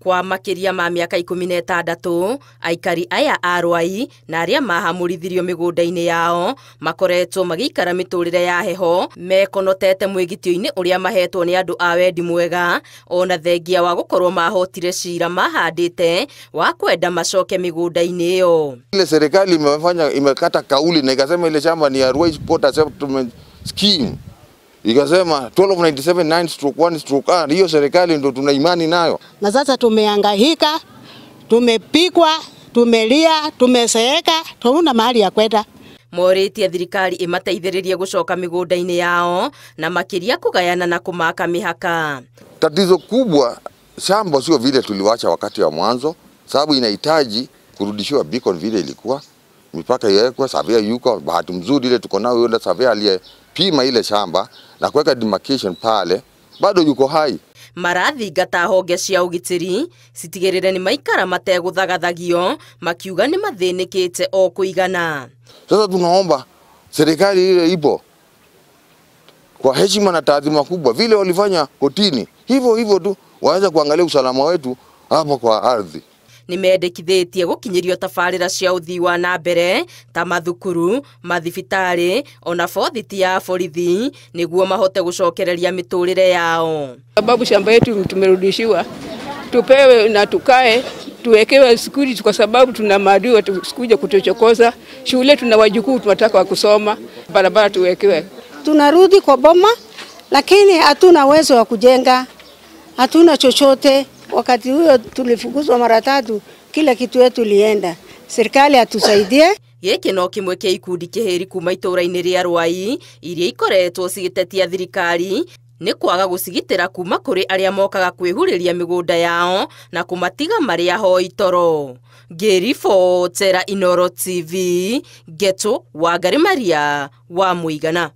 Kwa makĩria ma mĩaka 16 aikari aya a Rwai na arĩa mahamũrithirio mĩgũnda-inĩ yao makoretwo magĩikara mĩtũrĩre ya heho mekonotete mwĩgitio-inĩ ũrĩa mahetwo nĩ andũ a wendi mwega ona thengia wa gũkorwo mahotire cira mahandĩte wa kwenda macoke mĩgũnda-inĩ ĩyo. Ile serikali imefanya imekata kauli na ikasema ile shamba ni ya Ruai Squatter Settlement Scheme. Ikasema 1297 9/1/R, hiyo serikali ndio tuna imani nayo. Na sasa tumehangaika, tumepikwa, tumelia, tumeseeka, tuna mahali ya kwenda. Morĩtie thirikari ĩmateithĩrĩrie gũcoka mĩgũnda-inĩ yao na makĩria kũgayana na kũmaka mĩhaka. Tatizo kubwa shamba sio vile tuliwacha wakati wa mwanzo, sababu inahitaji kurudishiwa beacon vile ilikuwa, mipaka iwekwe, surveyor yuko. Bahati mzuri ile tuko nayo yule surveyor aliyepima ile shamba na kuweka demarcation pale bado yuko hai. Marathingata honge cia ũgitĩri citigĩrĩre nĩ maikara mategũthagathagio makiuga nĩ mathĩnĩkĩte o kũigana. Sasa tunaomba serikali ile ipo kwa heshima na taadhima kubwa vile walifanya kotini, hivyo hivyo tu waweza kuangalia usalama wetu hapo kwa ardhi. Nimendekithĩtie gũkinyĩrio tabarĩra cia ũthii wa na mbere ta mathukuru, mathibitarĩ ona bothiti ya borithi nĩguo mahote gũcokereria mĩtũrĩre yao. Sababu shamba yetu tumerudishiwa, tupewe na tukae, tuwekewe security kwa sababu tuna maadui watakuja kutuchokoza. Shule tuna wajukuu tunataka kusoma, barabara tuwekewe. Tunarudi kwa boma lakini hatuna uwezo wa kujenga, hatuna chochote. Wakati huyo tulifukuzwa mara tatu, kila kitu yetu lienda. Serikali atusaidie. Gĩkĩ no kĩmwe kĩa ikundi kĩhĩri kuma itũũra-inĩ rĩa Rwai iria ikoretwo cigĩtetia thirikari nĩ kwaga gũcigitĩra kuma kũrĩ arĩa mokaga kwĩhurĩria mĩgũnda yao na kũmatiga marĩ ahoi toro. Ngĩribotera Inooro TV, Geto Wangari Maria wa Mũigana.